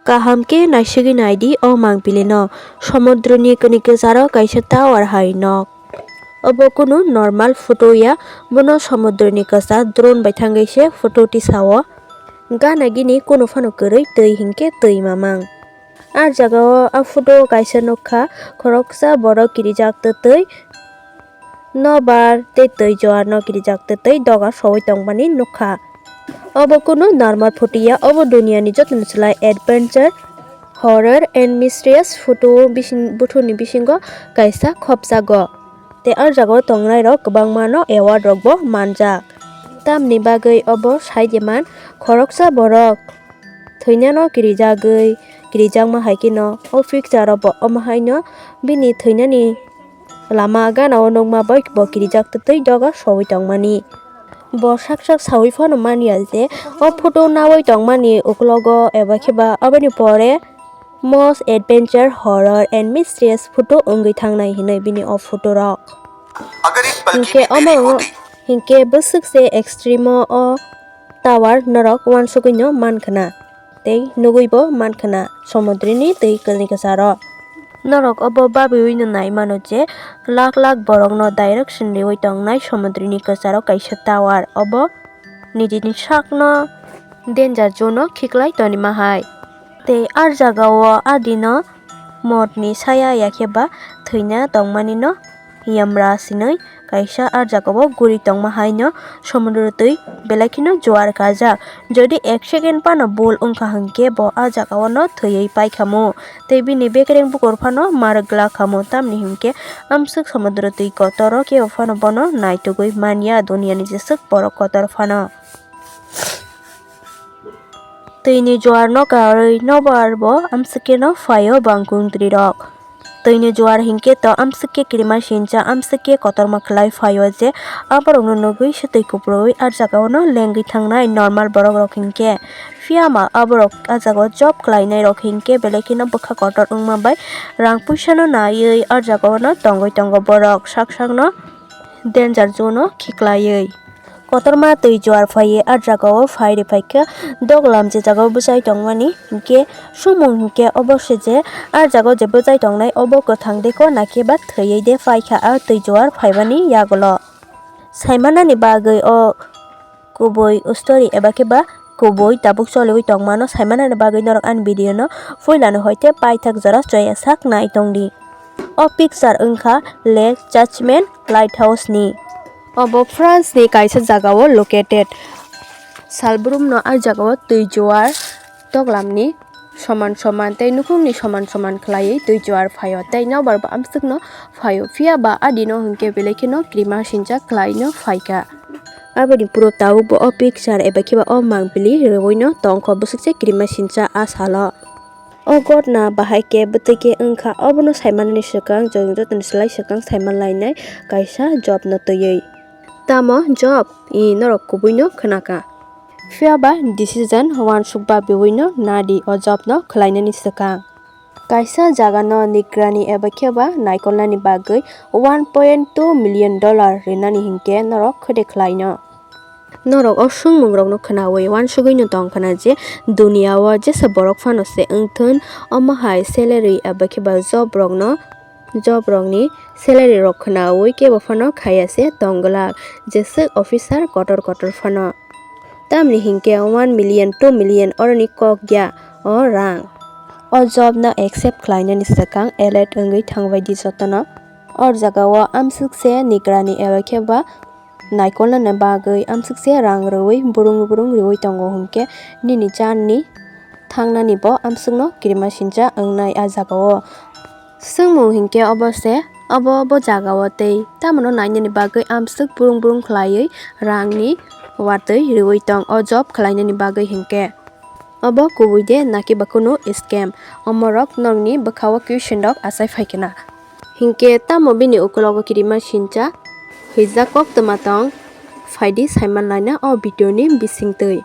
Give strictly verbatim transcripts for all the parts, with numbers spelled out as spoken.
Kaham khe naisigwi naidi o mangpili no. Somudroni kwnwi kwcharo kaisa tower hai nok. Obo kunu normal photo ya, bono somudroni kwchar drone bai thangwi se photo tisao. Gana gini kunu phano kwrwi twi hinkhe twi mamang. A jaga o a photo o kaisa nukha, khoroksa borok kirijak twtwi nobar tei twi juar no kirijak twtwi doga soi tongmani nukha. Obo kunu normal photo ya, obo duniya ni joto ni slai adventure, horror and mysterious photo o bising, buthur ni bisingo kaisa khopjago. Tei a jaga o tongnai rok kwbangma no award rok bo manjak. Tamni bagwi obo sai de man, khoroksa borok thwinano kirijagwi, kirijakma hai kheno o picture o bo omo haino bini thwinani lama gana o nukma bai bo kirijak twtwi doga soi tongmani. Bo sak sak saui phano manya je o photo naui tongmani uklogo eba khe ba aboni pore most adventure, horror and mysterious photo wngwi thangnai hinwi bini o photo rok. Hinkhe omo hinkhe bwswk se extreme o tower norok uansugwi no mankhna tei nugwi bo mankhna somudrini twi kwcharo. Norok obo babiwi no nai mano je lakh lakh borok no direction riwi tongnai somudrini kwcharo kaisa tower. Obo nijini sakno danger zone o khiklai tonima hai. Tei a jaga o adino motni saya ya khe ba thwina tongmani no yamra sinwi kaisa a jaga o guri tongma hai no somudro twi belai kheno juar kajak. Jodi ek second phano bul wngkha hinkhe bo a jaga o no thwiwi paikhamu tei bini bekereng bukur phano marwk glakhamo, tamni hinkhe amswk somudro twi kotor o kebo phano bono naitugwi manya duniani jeswk borok kotor phano. Twini juar no karwi nobar bo amswk khe no phaio bangkung twi rok. Twini juar hinkhe to amswk khe kirima sincha, amswk khe kotorma khlai phaio je aborok no nugwi se twi kuprwi a jaga o no lengwi thangnai normal borok rok hinkhe. Phiya ma aborok a jaga o job khlainai rok hinkhe belai kheno bwkha kotor wngma bai rang puisa no naiwi a jaga o no tongwi tongo borok sak sak no danger zone o khiklaiwi. Kotorma twi juar phaiwi a jaga o phai rwphai khe doglam je jaga o bwchai tongmani hinkhe sumung hinkhe obo se je a jaga o je bwchai tongnai obo kwthang de ko nakhe ba thwiwi de phaikha a twi juar phaimani yagulo. Saimanani bagwi o kubui story eba khe ba kubui tabuk choliwi tongmano saimanani bagwi norok ani video no puilano hoite paithak jora choya sak nai tongdi. O picture wngkha Lake Judgment Lighthouse ni. Obo France ni kaisa jaga o located. Salbrum no a jaga o twi juar toklam ni soman soman tei nukhung ni soman soman khlaiwi twi juar phaio tei nobar bo amswk no phaio, phiya ba a dino hinkhe belai kheno kirima sincha khlai no phaikha. Aboni puro tabuk bo o picture eba khe ba o mangpili rwui no tongkho bwswk se kirima sincha a salo. O gotna bahai khe bwtwi khe wngkha, obono saimanani swkang chwng jotoni slai swkang saiman lainai kaisa job no twiwi. Tamo job? I norok kubui no khwnaka. Phiya ba decision uansuk ba biui no nadi o job no khwlainani swkang. Kaisa jaga no nigrani eba khe ba naikolnani bagwi one point two million dollar rinani hinkhe norok khede khlaino. Norok o swngmung rok no khwnaui uansugui no tong khna je duniya o jesa borok phano se wngthun, omo hai salary eba khe ba job rok no, job rok ni salary rok khwnaui kebo phano khaya se tong glak, jeswk officer kotor kotor phano. Tamni hinkhe one million, two million oroni kok ya o rang. O job no accept khlainani swkang alert wngwi thangbai di jotono. O jaga o amswk se nigrani eba khe ba naikolnani bagwi amswk se rang rwui burung burung rwui tongo hinkhe nini charni thangnani bo amswkno kirima sincha wngnai a jaga o. Swngmung hinkhe obo se, obo bo jaga o tei tamoni nainani bagwi amswk burung burung khlaiwi rangni watwi rwui tong o job khlainani bagwi hinkhe. Obo kubui de naki ba kunu scam? Omorok norokni bwkha o question rok achai phai khna. Hinkhe tamo bini ukulogo kirima sincha hwijak koktwma tong? Phaidi saiman laina o video ni bisingtwi.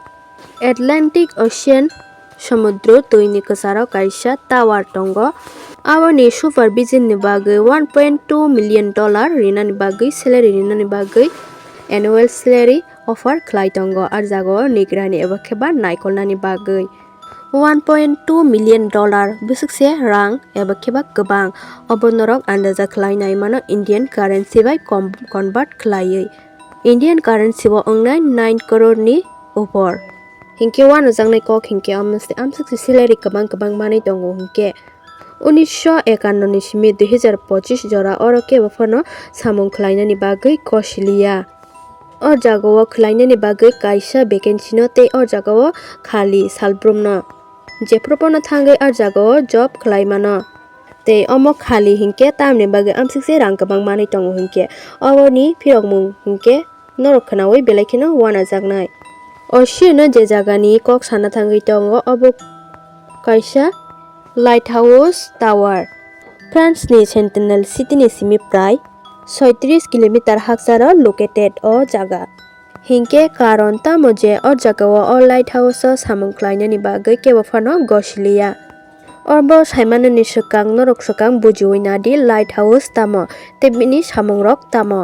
Atlantic Ocean, somudro twi ni kwcharo kaisa tower tongo. Aboni supervision ni bagwi one point two million dollar rinani bagwi, salary rinani bagwi, annual salary offer khlai tongo, a jaga o nigrani eba khe ba naikolnani bagwi. one point two million dollar bwswk se rang eba khe ba kwbang. Obo norok andaja khlai nai mano Indian currency bai com-, convert khlaiwi. Indian currency o wngnai nine crore ni upor. Hinkhe uanujaknai kok hinkhe amswk se salary kwbang kwbang manwi tongo hinkhe. Unisho ekanno ni simi dui hajar pochis jora oro kebo phano samung khlainani bagwi kosiliya. O jagao khlainani bagwi kaisa vacancy no tei o jagao khali salbrumno. Jephru pono thangwi o jagao job khlai mano. Tei omo khali hinkhe tamni bagwi amswk se rang kwbang manwi tongo hinkhe. Oboni phirokmung hinkhe norok khwnaui belai kheno uanajaknai. Ocean o je jagani kok sana thangwi tongo obo kaisa Lighthouse Tower. France ni Sentinel City ni simi prai soitris kilometer hakcharo located o jaga. Hinkhe karon tamo je o jagao o lighthouse o samung khlainani bagwi kebo phano gosiliya. Obo saimanani swkang norok swkang bujiui nadi lighthouse tamo tei bini samungrok tamo.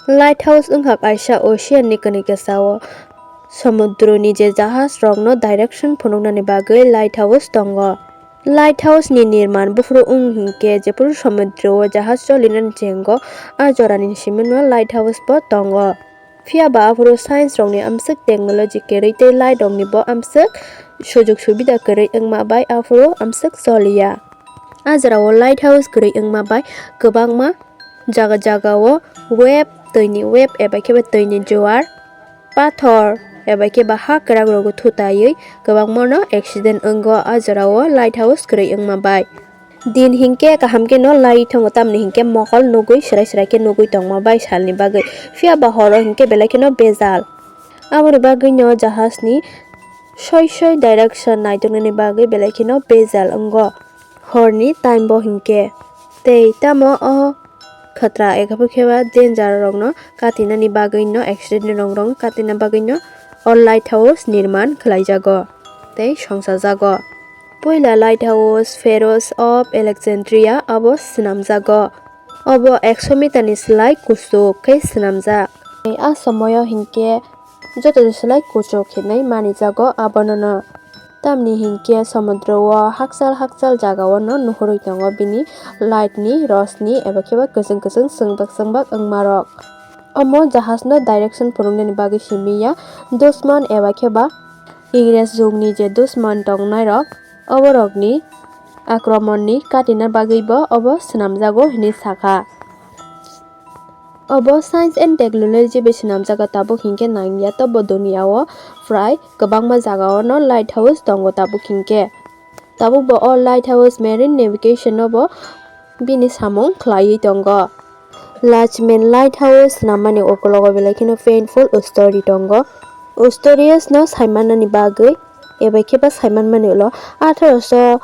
Lighthouse wngkha kaisa ocean ni kwnwi kwchao somudroni je jahaj rokno direction phunuknani bagwi lighthouse tongo. Lighthouse ni nirman buphuru wng hinkhe jephuru somudro o jahaj cholinani chengo a jorani simi no lighthouse bo tongo. Phiya ba aphuru science rokni amswk technology kwrwi tei light rokni bo amswk sujug subida kwrwi wngma bai aphuru amswk choliya. A jorao lighthouse kwrwi wngma bai kwbangma jaga jagao wave, twini wave eba khe ba twini juar, pathor eba khe ba ha kwrak rogo thutaiwi kwbangmano accident wngo a jorao lighthouse kwrwi wngma bai. Din hinkhe kaham khe no lai tongo, tamni hinkhe mokol nugwi swrai swrai khe nugwi tongma bai salni bagwi. Phiya ba horo hinkhe belai kheno bejal. Aboni bagwino jahajni soi soi direction naituknani bagwi belai kheno bejal wngo horni time bo hinkhe. Tei tamo o khatra eba khe ba danger rokno katinani bagwino, accident rok rok katina bagwino o lighthouse nirman khlaijago tei songchajago. Puila Lighthouse Pharos of Alexandria abo swnamjago. Obo ekso meter ni slai kuchuk khe swnamjak. A somoyo hinkhe joto ni slai kuchuk hinwi manijago abonono. Tamni hinkhe somudro o hakchal hakchal jagao no nuhurwi tongo bini light ni rosni eba khe ba kwchwng kwchwng chwngbak chwngbak wngmarok. Omo jahaj no direction phunuknani bagwi simi ya, dusman eba khe ba Ingres jugni je dusman tongnairok, oborokni akromonni katina bagwibo obo swnamjago hinwi sakha. Obo science and technology bai swnamjago tabuk hinkhe nangya, tobo duniya o prai kwbangma jagao no lighthouse tongo tabuk hinkhe. Tabuk bo o lighthouse marine navigation no bo bini samung khlaiwi tongo. Lachman Lighthouse swnamani ukologo belai kheno painful story tongo. O stories no saimanani bagwi eba khe ba saimanmani ulo atharo so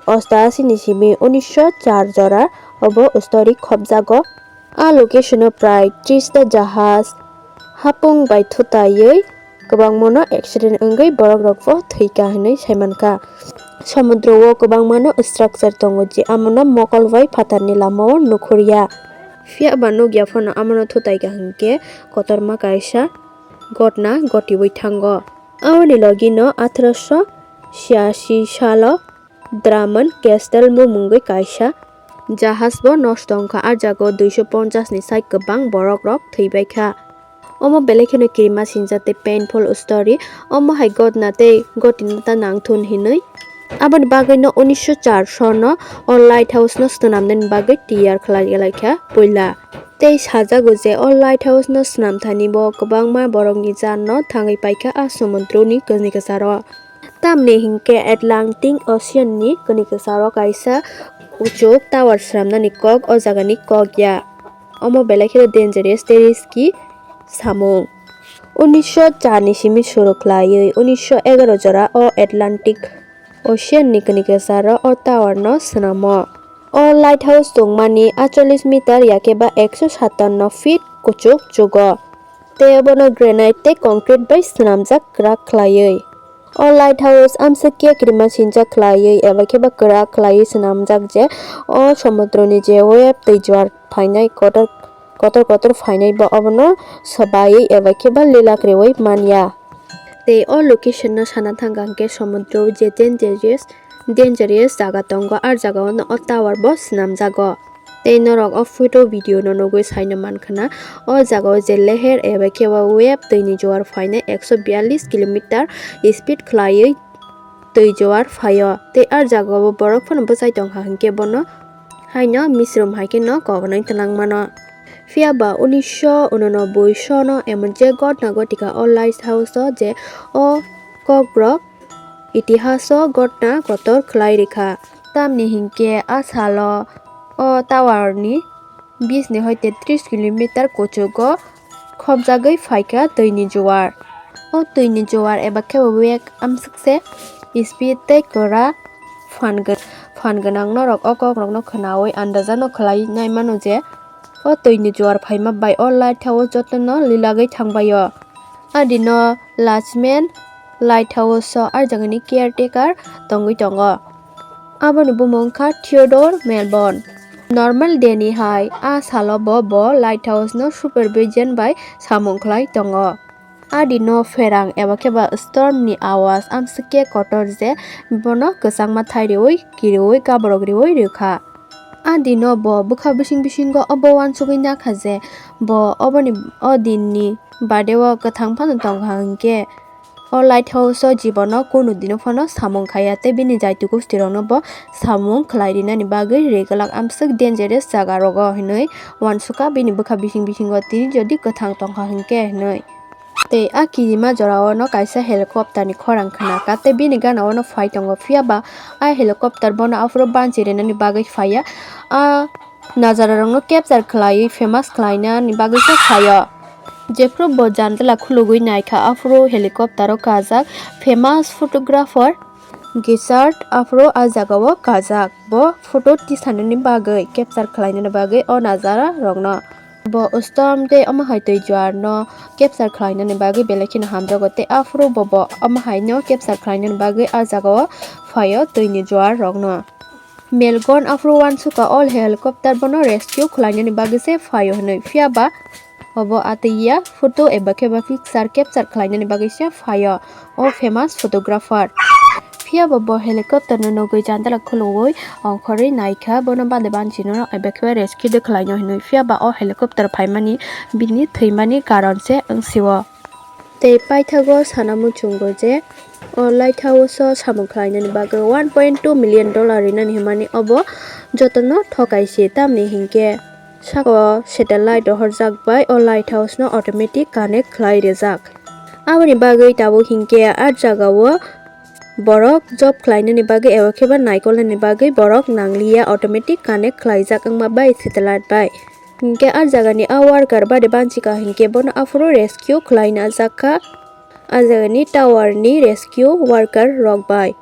ostaasi ni simi unisho char jora obo story khopjago. A location o prai tris ta jahaj hapung bai thutaiwi kwbangmano accident wngwi borok rokbo thwikha hinwi saimankha. Somudro o kwbangmano structure tongo je amono mokol bai phatarni lamao nukhurya. Phiya ba nukya phano amono thutaikha hinkhe kotorma kaisa gotna gotiwi thango. Aboni logino athroso siasi salo Draman Castle mung mungwi kaisa jahaj bo nosto wngkha. A jagao duiso ponchas ni sai kwbang borok rok thwibaikha. Omo belai kheno kirima sinjak tei painful story. Omo hai gotna tei gotina ta nangthun hinwi. Aboni bagwino unisho char sono o lighthouse no swnamnani bagwi tiyar khlai laikha puila. Tei sajago je o lighthouse no swnamthani bo kwbangma borokni janno thangwi paikha a somudroni kwnwi kwcharo. Tamni hinkhe Atlantic Ocean ni kwnwi kwcharo kaisa kuchuk tower swnamnani kok o jagani kok ya. Omo belai kheno dangerous tei risky samung. Unisho char ni simi suru khlaiwi unisho egaroh jora o Atlantic Ocean ni kwnwi kwcharo o tower no swnamo. O lighthouse tongmani acholis meter yakhe ba ekso satanno feet kuchuk chugo. Tei obono granite tei concrete bai swnamjak kwrak khlaiwi. O lighthouse amswk khe kirima sinjak khlaiwi eba khe ba kwrak khlaiwi swnamjak je o somudroni je wave tei juar phainai kotor kotor kotor phainai bo obono swbaiwi eba khe ba lila kwrwi manya. Tei o location no sana thangkha hwnkhe somudro je dangerous, dangerous jaga tongo, ar jaga o no o tower bo swnamjago. Tei norok o photo video no nugwi saino mankha na, o jaga o je leher eba khe o wave twi ni jowar phainai ekso biyallis kilometer speed khwlaiwi twi jowar phaio, tei ar jaga o borok phano bwchai tongkha hwnkhe bono haino misrum hai kheno koknwi twlang mano. Phiya ba unisho unonoboi sono emon je gotna gotika o light house o je o kokrok itihaso gotna kotor khwlai rikha. Tamni hinkhe a salo o tower ni bisni hoite tris kilometer kuchugo khopjagwi phaikha twini jowar. O twini jowar eba khe wave amswkse speed tei kwra phan gw-, phan gwnang norok o kokrokno khwnawi andajano khwlai nai mano je o twini jowar phaima bai o light house jotono lilagwi thangbaio. Adino Lachman light house o ar jagani caretaker tongwi tongo. Aboni bumung wngkha Theodore Melbourne. Normal day ni hai a salo bo, bo light house no supervision bai samung khlai tongo. Adino pherang eba khe ba storm ni awas amswk khe kotor je bono kwchangma thai riwi kiriwi kaborok riwi rwkha. Adino bo bwkha bising bisingo obo uansugwi nakha je bo oboni o din ni bade o kwthang phano tongkha hwnkhe o light house o jibono kunu dino phano samung khaiya tei bini jaiti gustirokno bo samung khlai rinani bagwi ri glak amswk dangerous jaga rogo hinwi uansukha bini bwkha bising bisingo tini jodi kwthang tongkha hwnkhe hinwi. Tei a kirima jorao no kaisa helicopter ni khorang khwnakha tei bini gana o no phai tongo, phiya ba a helicopter bono aphuru banchi rinani bagwi phaiya. A najararokno capture khlaiwi famous khlainani bagwi se phaio. Jephru bo jandala khulugwi naikha, aphuru helicopter o kajak famous photographer Gilbert aphuru a jagao kajak. Bo photo tisanani bagwi, capture khlainani bagwi o najararokno. Bo storm tei omo hai twi juarno capture khlainani bagwi belai kheno hamjago tei aphuru bo, bo omo haino capture khlainani bagwi a jagao phaio twini juarrokno. Melbourne aphuru uansukha o helicopter bono rescue khlainani bagwi se phaio hwnwi, phiya ba obo atwi ya photo eba khe ba picture capture khlainani bagwi se phaio o famous photographer. Phiya ba bo helicopter no nugwi jandala khulugwi ongkhorwi naikha, bono bade banchino eba khe ba rescue de khlaino hwnwi, phiya ba o helicopter phaimani bini thwimani karon se wngsio. Tei paithago sana muchungo je o light house o samung khlainani bagwi one point two million dollar rinani hwnmani obo jotono thokai se, tamni hinkhe saka o satellite rohorjak bai o light house no automatic connect khlai rijak. Aboni bagwi tabuk hinkhe a jagao borok job khlainani bagwi eba khe ba naikolnani bagwi borok nangliya, automatic connect khlaijak wngma bai satellite bai. Hinkhe a jagani a worker bade banchikha hinkhe bono aphuru rescue khlaina jakha a jagani tower ni rescue worker rok bai.